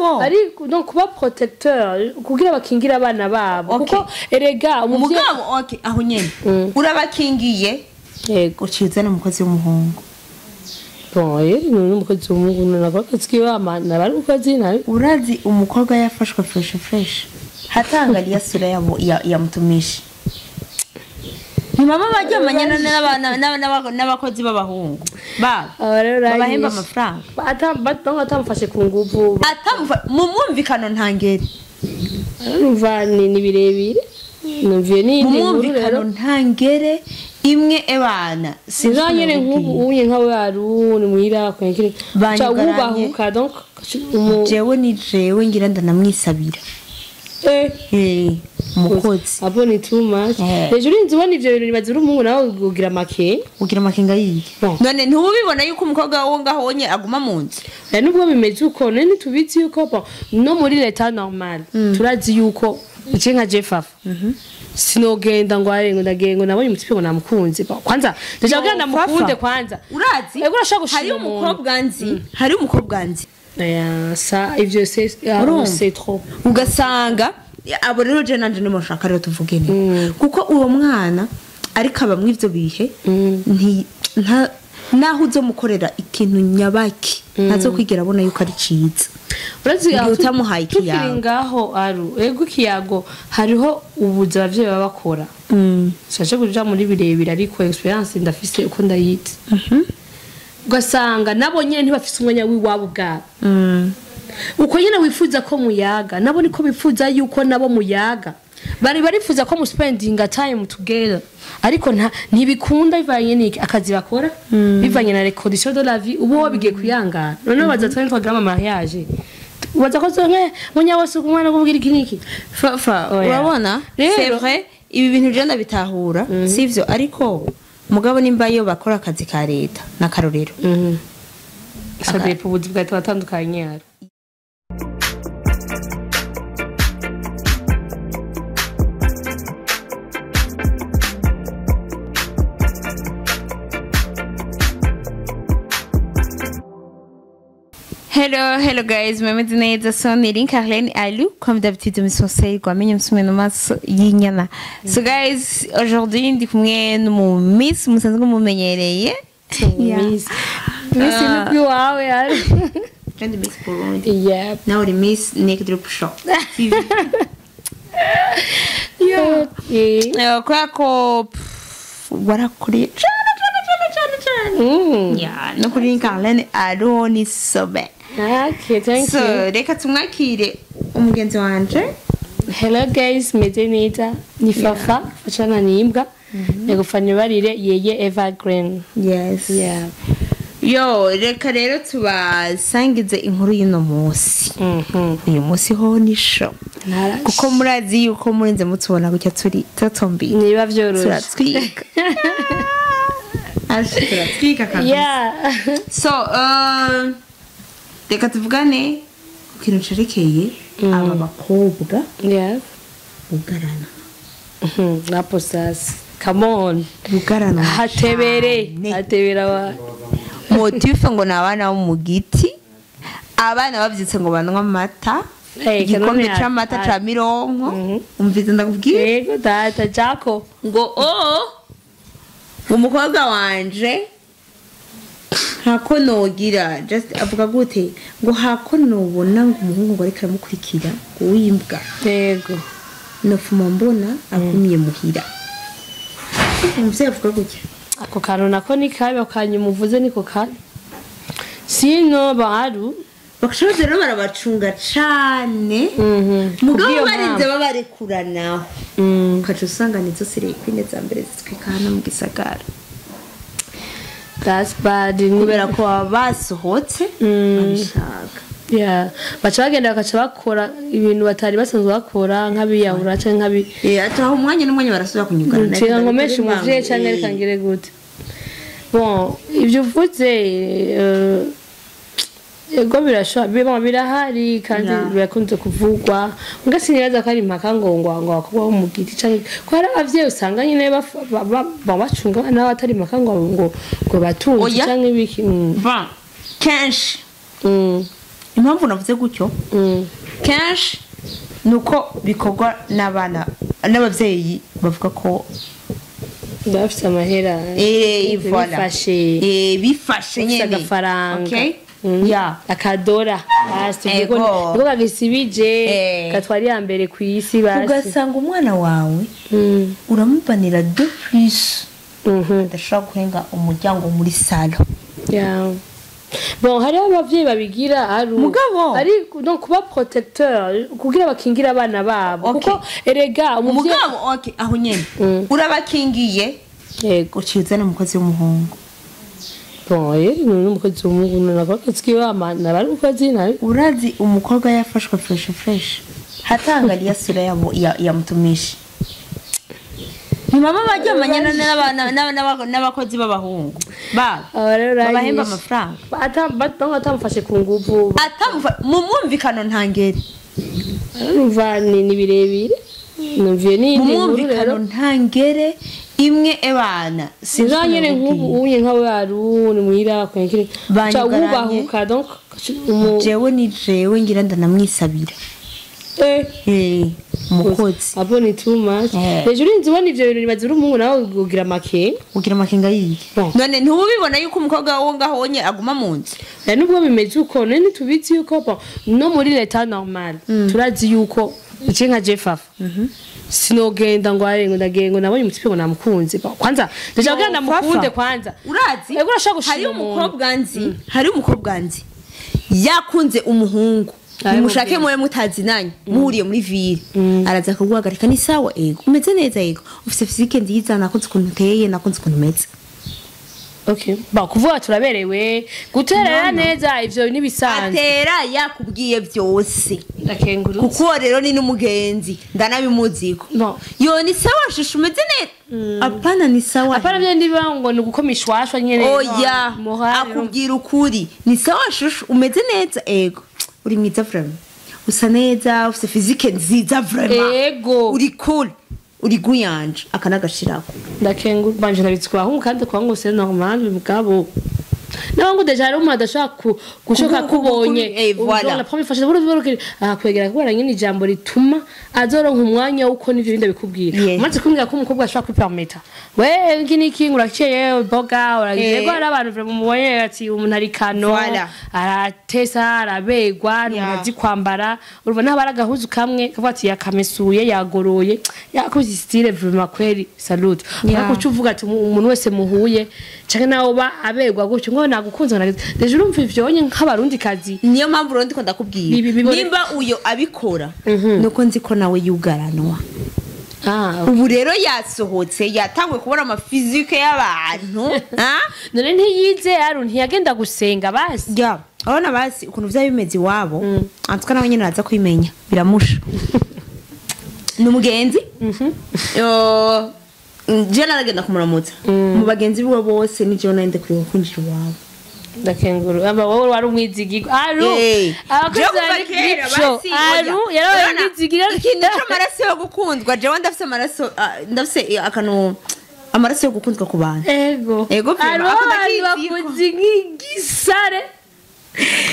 Mugabo Ari no kuba protecteur kugira bakingira abana babo. Okay. Kuko erega umuvyeyi Mugabo, okay, aho nyene urabakingiye. Yego. Uciye uzana umukozi w'umuhungu. Bon, rero ni umukozi w'umuhungu nakora akazi kiwe, nabari umukozi nabi. Urazi umukobwa yafashwe fresh fresh, hatangalia sura ya mtumishi. Ni mama baryamanye n'abakozi b'abahungu babo Aba rero babahemba uranyishe. amafaranga. Atamufashe ku nguvu. Atamufa mu mwumvikano ntangere. Urumva ni birebire, numviye Mu n'iyindi nkuru mwumvikano rero. ntangere imwe ebana. Sinza nyene nk'ubu unye nka we ni muhira kwenkire Banyugaranye. Wubahuka donc umu Jewe ni jewe ngira ndanamwisabira. Umukozi. Abo ni too much. Hejuru inzu ubona ivyo bintu nibazira umuhungu nawe ugira make. Ugira amakenga yiye? Bon. None ntubibona yuko umukobwa wo ngaho wonye aguma mu nzu? Nubwo bimeze uko none ntitubizi yuko bon, no muri leta normal turazi yuko je nka Jefafa sinogenda ngo are ngo ndagiye ngo nabonye umutipe ngo namukunze. Bon, kwanza ndashaka kugira ndamukunde Fafa. kwanza. Urazi Ego urashaka gushima hariyo umuntu. umukobwa nzi, hariyo umukobwa nzi. Oya, ça ivyo c'est ah, Urumva? c'est trop. Ugasanga abo rero je nanje nimushaka rero tuvuge ne kuko uwo mwana ariko aba mw'ivyo bihe naho uzomukorera ikintu nyabaki ntazokwigera abona yuko ari ciza. Urazi Mugihe aho utamuhaye tukiri ikiyago. ngaho aru ego ikiyago hariho ubuzi abavyeyi baba bakora. Shaje kuja muri birebire ariko experience ndafise uko ndayizi. Ugasanga nabo nyene ntibafise umwanya w'iwabo ubwabo. Uko nyene wifuza ko muyaga nabo niko bifuza yuko nabo muyaga. Bari barifuza ko muspendinga time together ariko ntibikunda bivanye n'iki akazi bakora, bivanye na les conditions de la vie ubu bigiye kuyangana. Noneho baza twari twagira mariage baza ko zonke munya wose umwana kuvugira iki niki. Fafa, Oya. urabona, Rero- c'est vrai, ibi bintu je ndabitahura sivyo, ariko mugabo nimba iyo bakora akazi ka leta n'akarorero. Ça dépend ubuzi bwawe tubatandukanye yaro. Hello, hello guys, mumeze neza? So ni Link Arlene Alou, comme d'habitude mission c'est gwamenye msume no maso y'inyana. So guys, aujourd'hui ndi kumwe n'umu miss musanzwe mumenyereye. Yeah. Miss Miss nubwo iwawe yaro. Je ndi Miss Burundi. Yeah. Nawe uri Miss Nick Drop Show. Yeah. Kubera ko pff, warakoreye cane cane cane cane cane. Yeah, no kuri Link Arlene Alou ni sobe. Okay, thank So you. reka tumwakire umugenzi wanje. Hello guys, meze neza. Ni Fafa, fashana ni imbwa. Nyagufanya barire yeye evergreen. Yes. Yeah. Yo, reka rero tubasangize inkuru y'uno munsi. Uyu munsi ho ni show. Nara- Kuko murazi yuko murenze mutubona gutya turi tatombi. Niba vyoroshe. Turatwika. Ashe turatwika kabisa. Yeah. So, reka tuvugane ku kintu cerekeye aba bakobwa Yeah. bugarana. Napo sasa. Come on. Bugarana. Hatebere. cane. Hatebera wa. Motife ngo ni abana bo mu giti, abana bavyutse ngo banywa amata, Eh, igikombe kanone c'amata ca mironko. Umvise ndakubwira? Yego data Jaco. Ngo o umukobwa wanje hako nogira just avuga gute ngo hako nobona ngo umuhungu ngo ariko aramukurikira ngo wimbwa, Yego. nofuma mbona agumye muhira. Umuvyeyi avuga gutya. Ako kantu nako ni kabi, ako kanyuma uvuze niko kabi. Sino baru. Bakashoboze rero barabacunga cane, mugabo Kubw'iyo barinze mpamvu. babarekuranaho, ukaca usanga nizo sirekwine za mbere zitwika hano mu gisagara. That's bad. Kubera ko baba basohotse babishaka. Yeah. Baca bagenda bakaca bakora ibintu batari basanzwe bakora nk'abiyahura canke nk'abi Ataho umwanya n'umwanya barasubira kunyugana. Nshira nkomeshe umuvyeyi canke reka ngire gute. Bon, ivyo uvuze ego birashobora biba birahari kandi birakunze kuvugwa, mbwa sinibaza ko ari impaka ngo abakobwa bo mu giti canke ko hari abavyeyi usanga nyene bacunga abana babo atari impaka ngo batunze Oya. canke ibiki. Bon, kenshi Impamvu navuze gutyo, kenshi nuko bikorwa n'abana n'abavyeyi bavuga ko bafite amahera, voilà. Bifashe. Bifashe Bafise nyene. Agafaranga. Okay? Yeah. Akadora basi. Ego. Niko kagisibije, gatwara iya mbere ku isi basi. Ugasanga umwana wawe uramubanira de plus, adashobora kurenga umuryango muri salon. Yeah. Bon, hariho abavyeyi babigira ari Mugabo. ari no kuba protecteur kugira bakingira abana babo, kuko erega umuvyeyi Mugabo okay, aho nyene urabakingiye, Yego. uciye uzana umukozi w'umuhungu. Bon, ni umukozi w'umuhungu nako kiwe amana bari umukozi nawe. Urazi umukobwa yafashwe fresh fresh, hatangalia sura ya mtumishi. Ni mama baryamanye n'abakozi b'abahungu babo Aba rero babahemba uranyishe. amafaranga. Atamufashe ku nguvu. Atamufa mu mwumvikano ntangere. Urumva ni birebire, numviye Mu n'iyindi nkuru mwumvikano rero. ntangere imwe ebana. Sinzi Sinzi nyene nk'ubu unye nka waruni muhira kwenkire ca Banyugaranye. wubahuka donc umu Jewe ni jewe ngira ndanamwisabira. Umukozi. Abo ni too much. Hejuru inzu ubona ivyo bintu nibaza uri umuhungu nawe ugira make. Ugira amakenga yiye. Bon. None ntubibona yuko umukobwa wo ngaho wonye aguma mu nzu? Nubwo bimeze uko none ntitubizi yuko bon, no muri leta normal turazi yuko ice nka Jefafa sinogenda ngo aye ngo ndagiye ngo nabonye umutipe ngo namukunze. Bon, kwanza ndashaka kugira ndamukunde Fafa. kwanza. Urazi Ego, urashaka gushima hari umuntu. umukobwa nzi, hari umukobwa nzi yakunze umuhungu. Ari Nimushake mubwira. muwe mutazinanye, muhuriye muri ville, araza kuguhagarika: "Ni sawa?" "Ego." "Umeze neza?" "Ego." "Ufise physique nziza, nakunze ukuntu uteye, nakunze ukuntu umeze." Okay, bon, kuvuga turaberewe, guterera neza, ivyo nibisanzwe. Atera yakubwiye byose. Ndakengurutse. Kuko rero ni n'umugenzi, ndanabimuziko. Bon. "Yo, ni sawa shushu, umeze neza?" "Apana, ni sawa." Apana byo ndiba ngo ni ugukoma ishwashwa nyene. Oya. Morale. Akubwira ukuri: "Ni sawa shushu, umeze neza?" "Ego." "Uri mwiza vraiment, usa neza, ufise physique nziza vraiment." Ego. "Uri cool, uri guyanje." Akanagashirako. Ndakengura banje ndabitse ku bahungu kandi ku bahungu c'est normal, mugabo n'abahungu déjà hari umuntu adashobora gushoka kubonye. Voilà. La première fois buru buru kwegera kubera nyine ijambo rituma azoronka umwanya wuko n'ivyo bindi bikubwira. Umaze kumbwira ko umukobwa ashobora kwipermeta we iki niki, urakeye boga uragiye, hari abantu vraiment mubonye ati umuntu ari kano, aratesa, arabegwa, ni umuntu azi kwambara, urumva n'aba ari agahuzu kamwe kavuga ati yakamesuye, yagoroye, yakoze style vraiment kweri salute. Ariko uca uvuga ati umuntu wese muhuye canke nawe uba abegwa gutyo ngo nagukunze ngo nagize, déjà urumva ivyo nye nk'abarundi kazi. Niyo mpamvu rero ndiko ndakubwira, nimba uyo abikora nuko nzi ko nawe yugaranwa. Ubu rero yasohotse, yatanguye kubona amaphysique y'abantu, ah? None ntiyize aru ntiyagenda gusenga basi? Ya, urabona basi ukuntu vyaba bimeze iwabo, antuka nawe nyene araza kwimenya biramusha. Ni umugenzi. Yo, je naragenda kumuramutsa mu bagenzi biwe bose, ni jewe nari ndekuriwe kwinjira iwabo. Ndakenguru aba wowe wari umwizigirwa aru. Abakozi Jewe kuva bari kera mico basi, oya. aru yarabaye Urabona, umwizigirwa. ikintu c'amaraso yo gukundwa, jewe ndafise amaraso, ndafise akantu amaraso yo gukundwa ku bantu. Ego. Ego, vraiment, aru ako abantu ndakiziko. bakunze nk'igisare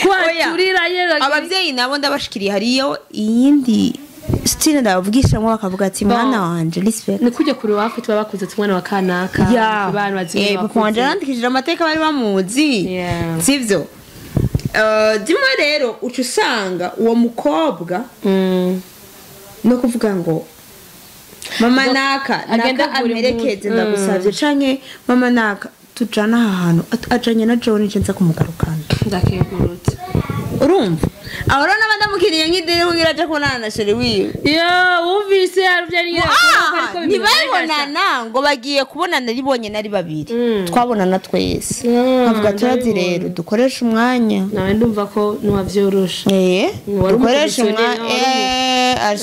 Oya. kwaturira yero. Abavyeyi nabo ndabashikiriye, hariyo iyindi style ndabavugishamwo bakavuga ati mwana wanje, respect. Ni kujya kure wacu tuba bakuze ati umwana wa kanaka abantu bazi. Papa wanje yarandikishije amateka, bari bamuzi. Sivyo? Dimwe rero uca usanga uwo mukobwa no kuvuga ngo mama naka agenda naka kugura amperekeze, impuzu. ndagusavye, canke mama naka tujana aha hantu, ajanye na John nje nza kumugarukana. Ndakengurutse. Urumva aho rero naba ndamukiriye nk'idiri kugira aje kubonana na chéri wiwe. Yo wumvise aruvye nyine. Ntibabonana ngo bagiye kubonana ribonye nari babiri, twabonana twese. Nkavuga turazi Ndabibona. rero dukoresha umwanya. Nawe ndumva ko ntiwavyorosha. Wari Dukoresha umukomisiyoneri, umwanya.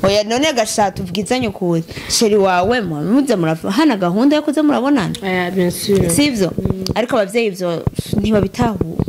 Oya, none gashaka tubwizanye ukuri, chéri wawe muze murahana gahunda yo kuza murabonana. Aya, bien sûr. Sivyo? Ariko abavyeyi ivyo ntibabitahura.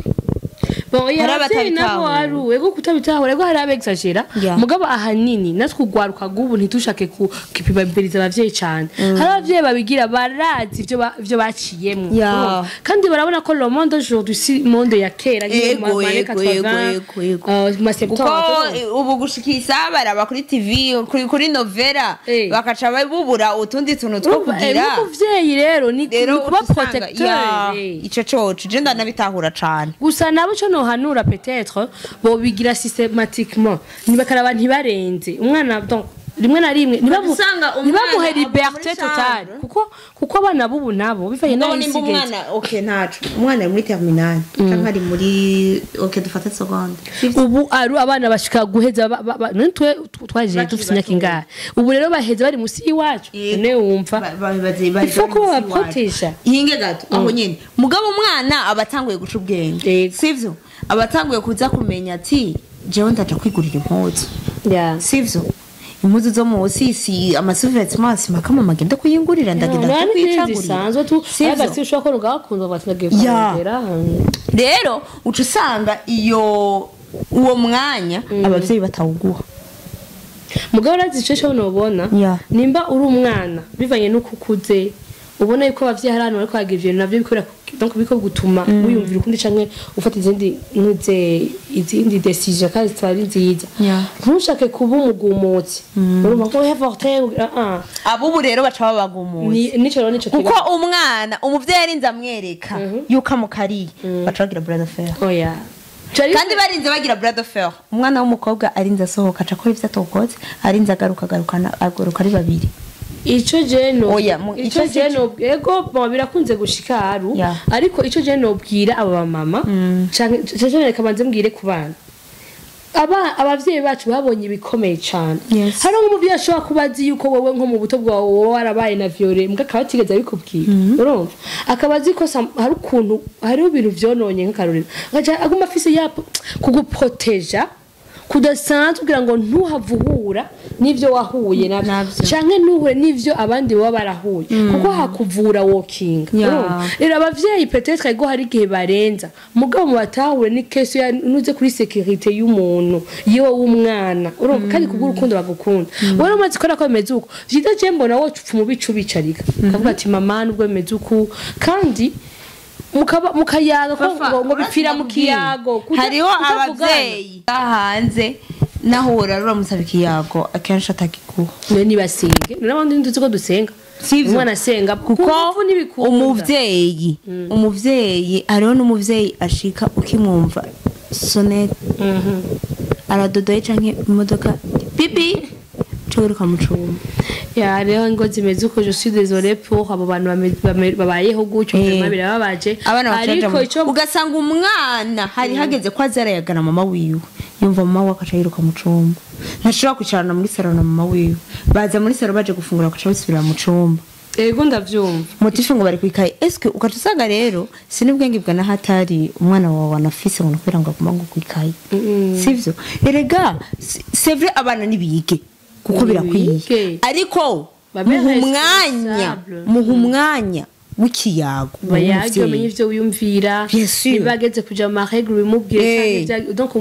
Bon, Hari abavyeyi nabo abatabitahura. ari ego kutabitahura, ego hari abexagera. Yeah. Mugabo ahanini natwe ugwaruka rw'ubu ntitushake kipibabiriza abavyeyi cane. Hari abavyeyi babigira barazi ivyo baciyemwo. Yeah. Urumva? Kandi barabona ko le monde aujourd'hui si monde ya kera nyine Ego, mu ma ego, 80, ego, ego. ma 70, Kuko ubu gushikisa baraba kuri TV, kuri novela, bakaca bubura utundi tuntu two Urumva, kugira. nk'umuvyeyi rero ni Rero ni kuba uca usanga, protecteur. ya, ico coco je ndanabitahura cane. Gusa nabo ico nohanura, peut-être bobigira systématiquement, nibakaraba ntibarenze umwana. Donc rimwe na rimwe Usanga umwana ntibamuhe ava muri liberté totale, chambre. kuko abana b'ubu nabo bivanye Mugabo n'aho nimba isi igeze. umwana, okay, ntaco, umwana ari muri terminale canke ari muri, okay, dufate seconde. Ubu ari abana bashika guheza none twe twaje Bakiri dufise imyaka bato. ingahe? Ubu rero baheza bari musi y'iwacu. Yego. None wumva il faut ko babaproteja. Hinge gato aho nyene. Mugabo umwana aba atanguye guca ubwenge, Yego. sivyo? Aba atanguye kuza kumenya ati jewe ndaja kwigurira impuzu, sivyo? Impuzu zo munsi, si amasous-vêtements, si makama magenda kuyingurira, ndagenda Nta n'izindi kwicagurira. zisanzwe tu Sivyo? agasi ushobora ko ugakunda bati ndagiye Ya. kurondera. Rero uca usanga iyo uwo mwanya abavyeyi batawuguha. Mugabo urazi ico cyo nobona, Yeah. nimba uri umwana bivanye n'uko ukuze, ubona yuko abavyeyi hari ahantu bariko bagira ivyo navyo bikora, donc biko gutuma wiyumvira ukundi canke ufata izindi ntuze, izindi décision kandi zitari nziza. Yeah. Ntushake kuba umugumutsi, urumva ko heforte ah. Abubu rero baca babagumuye. Nico rero nico Kuko kibazo. umwana umuvyeyi arinze amwereka yuko amukariye, baca bagira bras de fer. Oya. Kandi barinze bagira bras de fer, umwana w'umukobwa arinze asohoka aca akora ivyo atokoze, arinze agaruka, agarukana, agaruka ari babiri. Ico je no Oya, ico ico je si no ego, bon, birakunze gushika haru. Yeah. Ariko ico je nobwira aba bamama canke canke reka banze mbwire ku bana, aba abavyeyi bacu babonye ibikomeye cane. Yes. Hari nk'umuvyeyi ashobora kuba azi yuko wowe nko mu buto bwawe wowe warabaye na violé, mbwa akaba atigeze abikubwira. Urumva, akaba azi ko hari ukuntu hariho ibintu vyononye, nk'akarorero agaca aguma afise ya kuguproteja kudasanzwe kugira ngo ntuhave uhura n'ivyo wahuye navyo, Navyo. canke ntuhure n'ivyo abandi baba barahuye, kuko hakuvura wokinga. Yeah. Urumva? Rero abavyeyi peut-être ego hari igihe barenza, mugabo mubatahure ni question ya nuze kuri sécurité y'umuntu yewe w'umwana. Urumva, kandi kubw'urukundo bagukunda. Wowe umaze kubona ko bimeze uko, vyiza je mbona woca upfa umubica ubicarika ukavuga ati mama, nubwo bimeze uku, kandi mukaba mukayaga ko ngo bipfira mu kiyago Hariho kutavugana. abavyeyi hanze naho uramusaba ikiyago akenshi atakiguha. None nibasenge, none abandi ntuzi ko dusenga? Sivyo. Umwana asenga Kuko kumva ntibikunda. Umuvyeyi hariho n'umuvyeyi ashika ukimwumva sonnette, aradodoye canke imodoka pipi, wiruka mu cumba. Ya, rero ngo zimeze uko, je suis désolée pour abo bantu babayeho gutyo. Vraiment birababaje. Abana bacaja Ariko ico ugasanga umwana hari hageze ko aza arayagana mama wiwe, yumva mama we akaca yiruka mu cumba, ntashobora kwicarana muri salo na mama wiwe. Baza muri salo baje gufungura, bakaca basubira mu cumba. Ego, ndavyumva. Motif ngo bari kwikaye eske, ugaca usanga rero sinubwenge bwa nahatari umwana wawe wanafise ngo nukubera ngo aguma ngo kwikaye. Sivyo erega, c'est vrai, abana nibige kuko birakwiye. Nibige. Ariko Babe muha umwanya, responsable. muha umwanya w'ikiyago. Bayage, w'umuvyeyi. umenye ivyo wiyumvira. Bien sûr. Niba ageze kuja mu ma règles ubimubwire, canke donc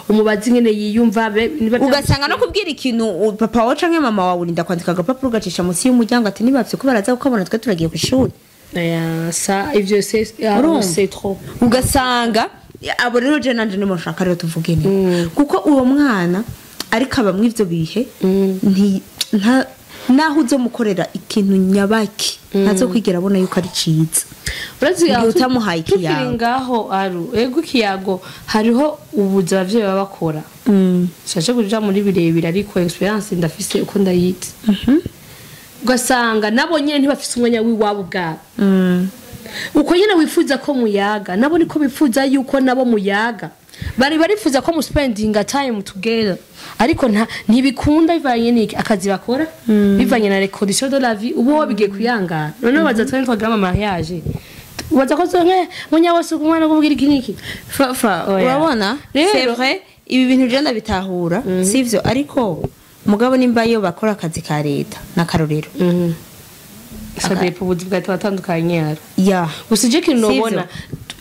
umubaze ingene yiyumva niba Ugasanga no kubwira ikintu papa wawe canke mama wawe, urinda kwandika agapapuro ugacisha munsi y'umuryango ati nibavye ko baraza kukabona, twe turagiye kw'ishuri. Aya, ça ivyo c'est ah, Urumva? c'est trop. Ugasanga abo rero je nanje nimo nshaka rero tuvuge ni kuko uwo mwana ariko aba mw'ivyo bihe, naho uzomukorera ikintu nyabaki ntazokwigera abona yuko ari ciza Urazi igihe aho utamuhaye tukiri ikiyago. Ngaho aru ego ikiyago, hariho ubuzi abavyeyi baba bakora. Shaje kuja muri birebire, ariko expérience ndafise uko ndayizi. Ugasanga nabo nyene ntibafise umwanya w'iwabo ubwabo. Uko nyene wifuza ko muyaga, nabo niko bifuza yuko nabo muyaga. Bari barifuza ko muspendinga time together, ariko ntibikunda bivanye n'iki akazi bakora, bivanye na les conditions de la vie. Ubu ho bigiye kuyangana, noneho baza twari twagira ama mariage, baza ko zonke munya wose umwana kubwira iki n'iki. Fafa, Oya. urabona, Rero- c'est vrai, ibi bintu je ndabitahura, sivyo? Ariko mugabo nimba iyo bakora akazi ka leta n'akarorero. Ça dépend, ubuzi bwawe tubatandukanye yaro. Ya. Gusa ije kintu Sivyo. nobona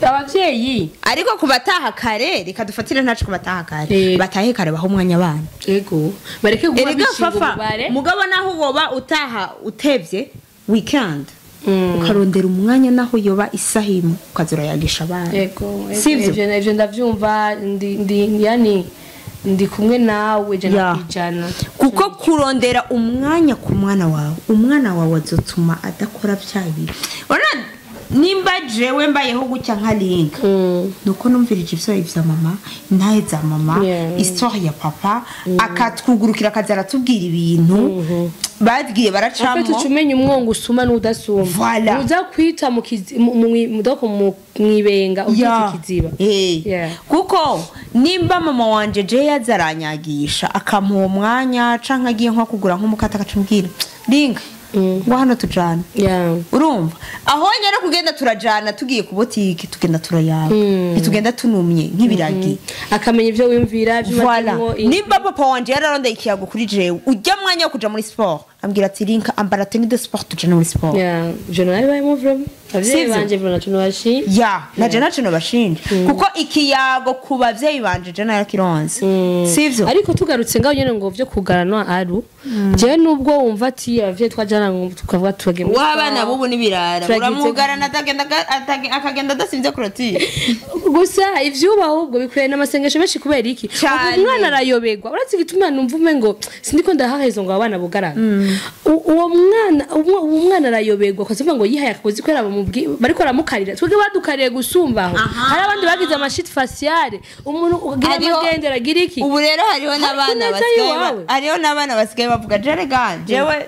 Abavyeyi Ariko kubataha kare, reka dufatire ntacu kubataha kare. Batahe kare baho umwanya abana. Ego, bareke kuba Erega bishinga fafa ububare. Mugabo naho woba utaha utevye weekend, ukarondera umwanya naho yoba isaha imwe, ukaza urayagisha abana. Ego. Sivyo? Ivyo ndavyumva, ndi yani ndi kumwe nawe ijana kw'ijana. Kuko kurondera umwanya ku mwana wawe, umwana wawe azotuma adakora bya bibi. Urabona nimba jewe mbayeho gutya nka Linka, nuko numvirije ivyo vya mama, intahe za mama, histoire ya papa, akatwugurukira, akaza aratubwira ibintu bagiye baracamo. Afite ucumenya umwongo usuma n'udasuma. Voilà. Uza kwita mu kizi- mu- mu- mu- doko mu mwibenga ubyita ikiziba. Kuko nimba mama wanje je yaza aranyagisha, akampa uwo mwanya, canke agiye nko kugura nk'umukate, akacambwira: "Linka, ngo hano tujana." Urumva aho nyene kugenda turajana, tugiye ku botike tugenda turayaba, ntitugenda tunumye nk'ibiragi. Akamenya ivyo wiyumvira, ivyo Voilà. umatemwo. Nimba papa wanje yararondeye ikiyago kuri jewe, ujya mwanya wo kuja muri sport, ambwira ati: "Linka, ambara tenue de sport, tujane muri sport." Yeah, ivyo narabibayemo vraiment. Abavyeyi Sivyo? banje vraiment naco nobashima. Ya, naje naco nobashinja, kuko ikiyago ku bavyeyi banje je narakironse, sivyo? Ariko tugarutse ngaho nyene ngo vyo kugaranwa, aru jewe nubwo wumva ati abavyeyi twajana ngo tukavuga tubagiye muri W'abana sport. bubu n'ibirara. Turagize- Uramugarana atagenda, akagenda adasimvye clôture. Gusa ivyuba ahubwo bikwiye n'amasengesho menshi. Kubera iki? Cane. Ubu umwana arayobegwa. Uretse igituma numva ume ngo sindiko ndahaheza ngo abana bugarana, uwo mwana uwo mwana arayobegwa ukavuga ngo yihaye akagozi kubera bariko baramukarira. Twebwe badukariye gusumba aho. Hari abandi bagize amashiti faciale, umuntu ukagira amagendera agira iki. Ubu rero hariho n'abana kuneza basigaye iwawe. Hariho n'abana basigaye bavuga jerega jewe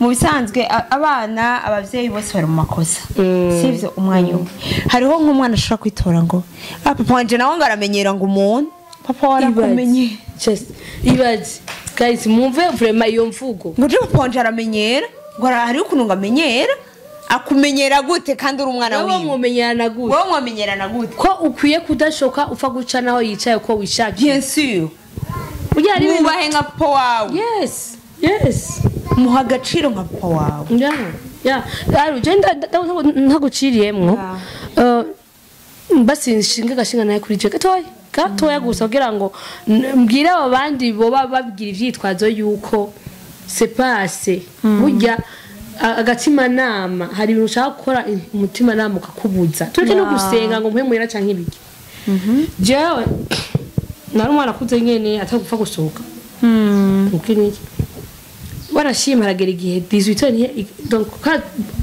mu bisanzwe abana, abavyeyi bose bari mu makosa, sivyo? Umwanya umwe hariho nk'umwana ashobora kwitora ngo: "Ah, papa wanje nawe ngo aramenyera," ngo umuntu papa warakumenye. Just ibaze guys, mwumve vraiment iyo mvugo. Ngo je papa wanje aramenyera, ngo hariho ukuntu ngo amenyera. Akumenyera gute kandi uri umwana Wowe wiwe? mwomenyerana gute? Wowe mwamenyerana gute? Ko ukwiye kudashoka upfa guca naho yicaye uko wishakiye. Bien sûr. Burya hari ibintu- Mwubahe nka papa wawe. Yes. Muha agaciro nka papa wawe. Yeah. Aru je ntaguciriyemwo. Basi nshinga gashinga naye kuri je gatoya gatoya gusa kugira ngo mbwire abo bandi boba babwira ivyitwazo yuko c'est pas assez. Burya agatimanama, hari ibintu ushaka gukora, umutimanama ukakubuza. Tureke no gusenga ngo muhe muhera canke ibiki. Jewe nari umwana akuze nyene atagupfa gusohoka. Uko niki wanashima haragera igihe 18 donc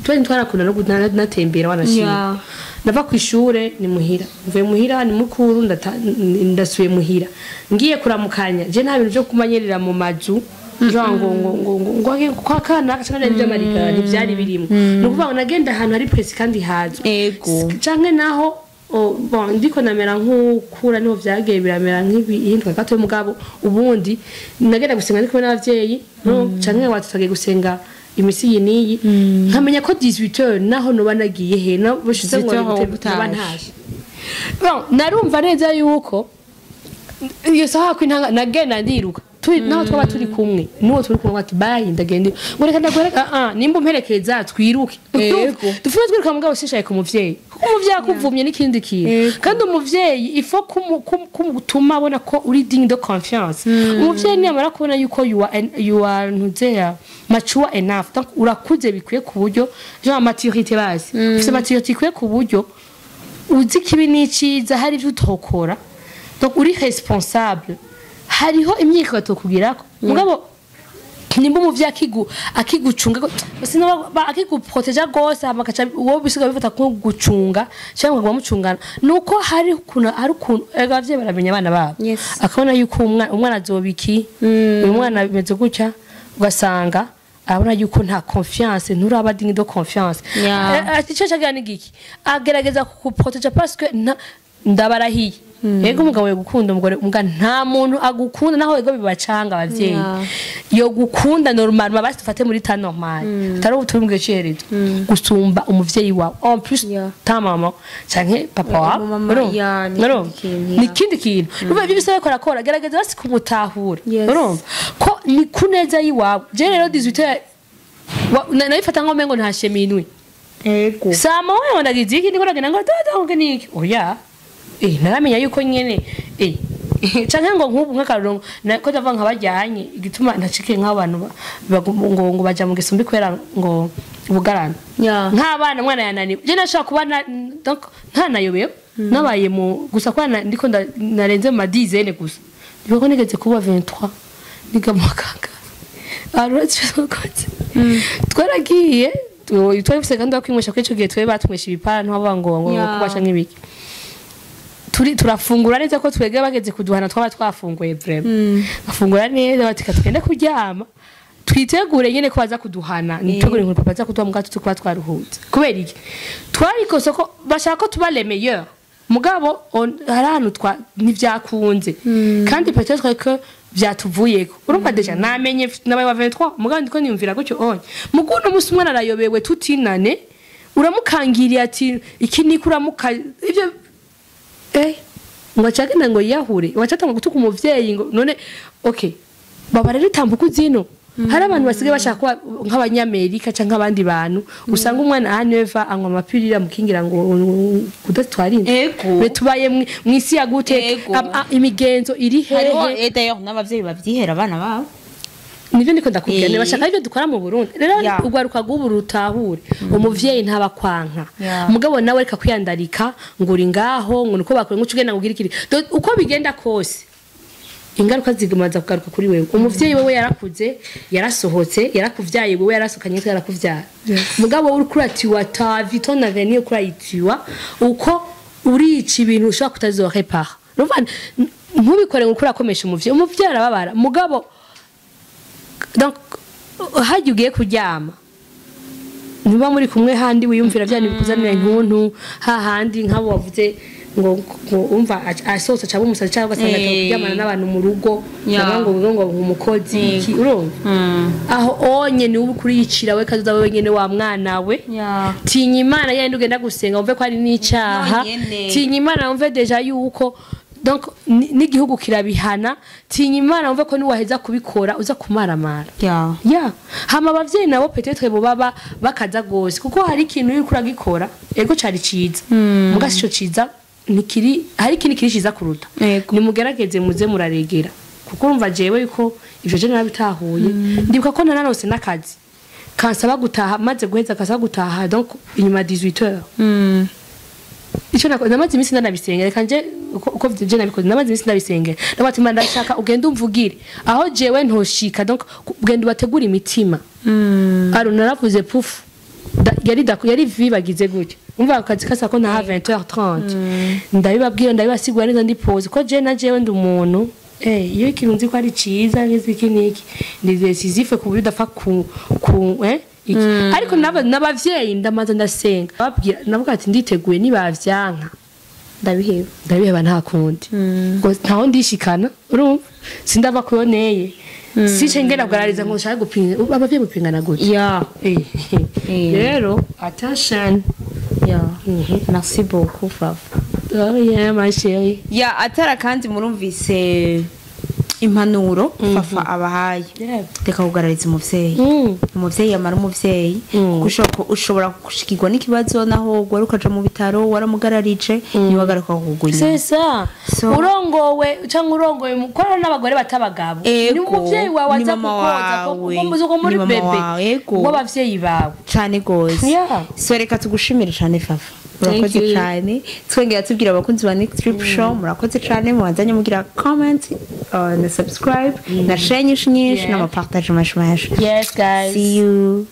twari twarakunda no natembera wanashima. Nava ku ishure ni muhira, mvuye muhira ni mukuru, ndasubiye muhira ngiye kuramukanya. Je nta bintu byo kumanyerera mu mazu ngo ngo ngo ngo ngo ngo kwa kana canke by'amarigara ntivyari birimo. Ni ukuvuga ngo nagenda ahantu hari presi kandi hazwi. Canke naho bon, ndiko namera nk'ukura niho vyagiye biramera nk'ibihinduka gato, mugabo ubundi nagenda gusenga ndi kumwe n'abavyeyi no canke wacu twagiye gusenga imisi iyi n'iyi, nkamenya ko 18h naho noba nagiye he no bushize ngo 18 heures noba utashe. Ntashe. Bon, narumva neza yuko iyo saha ko intanga nagenda ndiruka turi naho twaba turi kumwe n'uwo turi kumwe ati: "Bye, ndagenda." Ngo reka ndagwereka, ah nimba umperekeza twiruke. Dufume twiruka, mugabo shishaye ku muvyeyi, kuko umuvyeyi akuvumye n'ikindi kintu. Kandi umuvyeyi ifo kumutuma abona ko uri digne de confiance. Umuvyeyi niyamara kubona yuko you are ntuzeya mature enough, donc urakuze bikwiye ku buryo genre maturité, basi ufise maturité ikwiye ku buryo uzi ikibi n'iciza, hari ibyo utokora, donc uri responsable, hariho imyikato kugirako. Mugabo nimba umuvyeyi akigucunga akiguproteja gose, hama agaca wowe bisiga bifata nko gucunga cyangwa ngo mucungana, nuko hari ukuntu erega abavyeyi baramenya abana babo. Akabona yuko umwana azoba iki, uyu mwana bimeze gutya, ugasanga arabona yuko nta confiance, nturaba digne de confiance. Icyo cagira ni giki, agerageza kukuproteja parce que ndabarahiye, yego umugabo yogukunda, umugore muga nta muntu agukunda naho yego bibacanga abavyeyi. Yo gukunda normal, basi dufate muri ta normal, atari ubu turi mu gihe c'iherezo, gusumba umuvyeyi wawe, en plus ta mama canke papa wawe. Umumama, Urumva? yeah, ni Urumva? ikindi kintu, yeah. Ni ikindi kintu. Urumva ibyo bisaba ko arakora, gerageza basi kumutahura. Urumva ko ni ku neza y'iwawe. Je rero 18 nabifata nko mengo ntashe minwe. Ego. Sama wewe ndagize iki, ndiko ndagenda ngo tata ngo niki, oya, naramenya yuko nyene canke ngo nk'ubu nk'akarongo ko ndava nkabajyanye igituma ntacike nk'abantu ngo baja mu gisumbi kubera ngo bugarana. Nk'abana mwana yananiwe, je nashaka kuba donc ntanayobewe nabaye mu gusa kwa ndiko narenze mu madizene gusa, ndiko nigeze kuba 23 niga mu kanga aretse twaragiye twari dufise gahunda yo kwinywesha kuri ico gihe, twari batwesha ibipara ntibavuga ngo kubasha nk'ibiki, turi turafungura neza ko twege bageze kuduhana twaba twafunguye vraiment, bafungura neza bati tugende kuryama twitegure nyene ko baza kuduhana, nitegure ngo papa aza kuduha mugato tukuba twaruhutse. Kubera iki twarikose ko bashaka ko tuba les meilleurs, mugabo hari ahantu twa ntivyakunze kandi peut-être que vyatuvuyeko. Urumva déjà namenye nabaye wa 23, mugabo ndiko niyumvira gutyo onye muguno musi umwana arayobewe tutinane, uramukangiriye ati iki niko uramuka ivyo ngo acagenda ngo yiyahure, wacatanga gutuka umuvyeyi ngo none okay baba rero tambuka uzino. Hari abantu basigaye bashaka kuba nk'abanyamerika canke abandi bantu, usanga umwana aneva anywa amapirira mukingira ngo kudatwara inda. Tubaye mw'isi ya gute, imigenzo iri hehe? D'ailleurs n'abavyeyi bavyihera abana babo. Nivyo ndiko ndakubwira, bashaka ivyo dukora mu Burundi. Rero ugwaruka rw'ubu rutahure, umuvyeyi ntabakwanka, mugabo nawe reka kwiyandarika ngo uri ngaho ngo nuko bakore ngo ugenda ngo ugire uko bigenda kose, ingaruka zimaza kugaruka kuri wewe. Umuvyeyi wewe yarakuze, yarasohotse, yarakuvyaye wewe, yarasokanye yarakuvyara, mugabo wowe uriko uratiwa ta vie ton avenir kurayitiwa uko urica ibintu ushobora kutazorepara. Urumva ntubikore ngo urakomesha umuvyeyi, umuvyeyi arababara, mugabo donc hajya ugiye kuryama niba muri kumwe handi wiyumvira bya nibikuzanira intuntu hahandi nk'abo wavuze ngo umva asohotse acaba umusazi cyangwa ugasanga kuryamana n'abantu mu rugo ngo ngo umukozi iki, urumva aho onye ni ubu kuriyicira we kazoza wewe nyene wa mwana we. Tinya Imana yenda ugenda gusenga wumve ko ari n'icaha, tinya Imana wumve déjà yuko donc n'igihugu kirabihana, tinya Imana wumve ko niwaheza kubikora uza kumaramara. Hama abavyeyi nabo peut-être bo baba bakaza gose, kuko hari ikintu uriko uragikora ego cari ciza muga sico ciza nikiri, hari ikindi kiri ciza kuruta. Nimugerageze muze muraregera, kuko urumva jewe yuko ivyo je narabitahuye. Ndibuka ko naranose n'akazi kansaba gutaha maze guheza kansaba gutaha donc inyuma 18h. Ico namaze iminsi ndabisengera, reka nje uko je nabikoze, namaze iminsi ndabisengera ndavuga ati ndashaka ugende umvugire aho jewe ntoshika, donc ugende ubategura imitima. Aro naravuze pufu yari vibagize gutyo, umva akazi kasa ko ntaha 20h30, ndabibabwira ndabibasigura neza ndi pose ko je na jewe ndi umuntu iyo ikintu nzi ko ari ciza nk'iki niki ndi decisive ku buryo udapfa ku iki. Ariko n'abavyeyi ndamaze ndasenga babwira navuga ati nditeguye nibavyanka ndabiheba nta kundi, ngo ntaho ndishikana, urumva sindava kuyoneye sice ngenda bwarariza ngo nshaka gupinga abavyeyi gupingana gutya. Rero attention. Merci beaucoup Fafa. Oh yeah ma chérie. Atara kandi murumvise impanuro Fafa abahaye. Reka kugarariza umuvyeyi. Umuvyeyi amara umuvyeyi, kuko ushobora gushikirwa n'ikibazo naho gwari ukaja mu bitaro waramugararije niwagaruka kugunya. C'est ça. Urongowe cyangwa urongowe mukora n'abagore batabagabo. Ni umuvyeyi wawe aza kukoza kuko muzuko muri bebe w'abavyeyi bawe cyane gose. So reka tugushimire cyane Fafa. Murakoze cyane. Twongera tubwira abakunzi ba Nick Trip Show, murakoze cyane, mubandanye mugira comment na subscribe na share nyinshi nyinshi n'ama partage mash mash. Yes guys. See you.